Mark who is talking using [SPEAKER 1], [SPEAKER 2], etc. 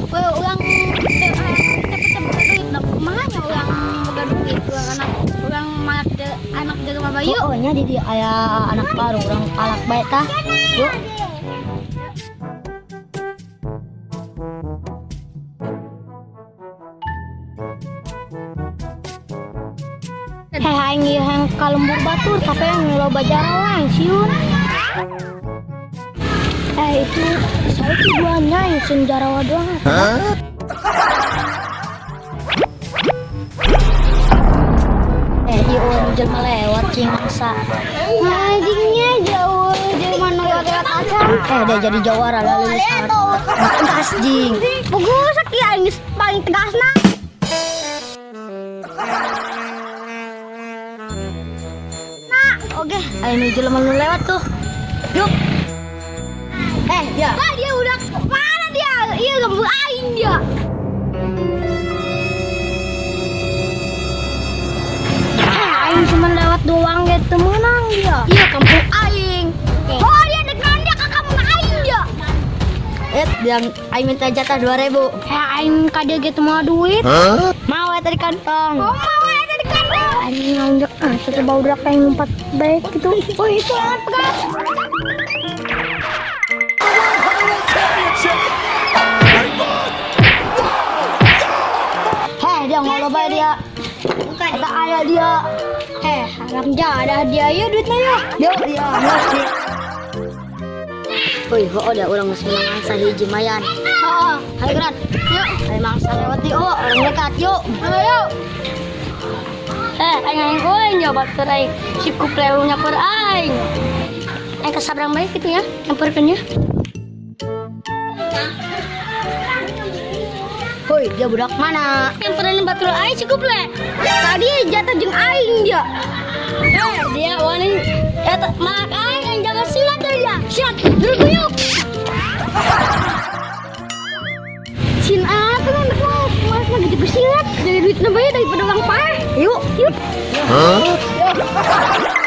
[SPEAKER 1] Urang teu boga duit da, kumaha nya urang boga duit, urang anak urang mah anak jelema bayu.
[SPEAKER 2] Oh, nya di dieu aya anak baru, urang palak bae tah. Yuk. Heh, aing ieu hayang ka lembur batur tapi yang loba jarawa aing sieun. Eh, itu saya tujuannya yang sieun jarawa doang. Eh, ieu urang jelema lewat cing mangsa.
[SPEAKER 1] Anjingnya jauh jelema nu lewat acan.
[SPEAKER 2] Eh, dia jadi jawara lalu tegas jing.
[SPEAKER 1] Pugu sakieu aing geus paling tegasna. Nah,
[SPEAKER 2] Oke, ayo nu jelema nu lewat tuh. Yuk. Eh, dia.
[SPEAKER 1] Wah, dia udah mana dia? Iya, lembur aing dia.
[SPEAKER 2] Eh, aing cuma lewat doang gitu menang dia.
[SPEAKER 1] Iya, kampung aing. Oh, dia dekat dia ke kampung aing dia.
[SPEAKER 2] Eh, dia aing minta jatah 2000.
[SPEAKER 1] Eh, aing ka dia gitu mau duit.
[SPEAKER 2] Mau eta di kantong.
[SPEAKER 1] Oh, mau ada di kantong. Aing nganjek ah, satu bau dak aing ngumpet baik gitu. Oh, itu sangat pegas.
[SPEAKER 2] Heh, dia ngolo bae dia. Eta aya dia.
[SPEAKER 1] Eh, haram jadah dia ya duitnya ya.
[SPEAKER 2] Yuk, dia ngerti. Woi, oh dia urang geus menang mangsa hiji mayan.
[SPEAKER 1] Heeh.
[SPEAKER 2] Hayo geran.
[SPEAKER 1] Yuk.
[SPEAKER 2] Hayo mangsa lewat di oh, orang dekat yuk.
[SPEAKER 1] Ayo. Eh, aing aing euy nyoba batur aing. Si kupleu nyaper aing. Aing kesabrang baik gitu ya, nyamperkeun ya.
[SPEAKER 2] Woi, dia budak mana?
[SPEAKER 1] Nyamperin batur aing si kuple. Tadi jatuh jeung aing dia. Eh, dia wani eta mak aing aing jaga silat dia. Siap, dulu yuk. Cin apa kan mau mas mah gede silat dari duit bae daripada uang paeh.
[SPEAKER 2] Yuk.
[SPEAKER 1] Yuk.
[SPEAKER 2] Yuk.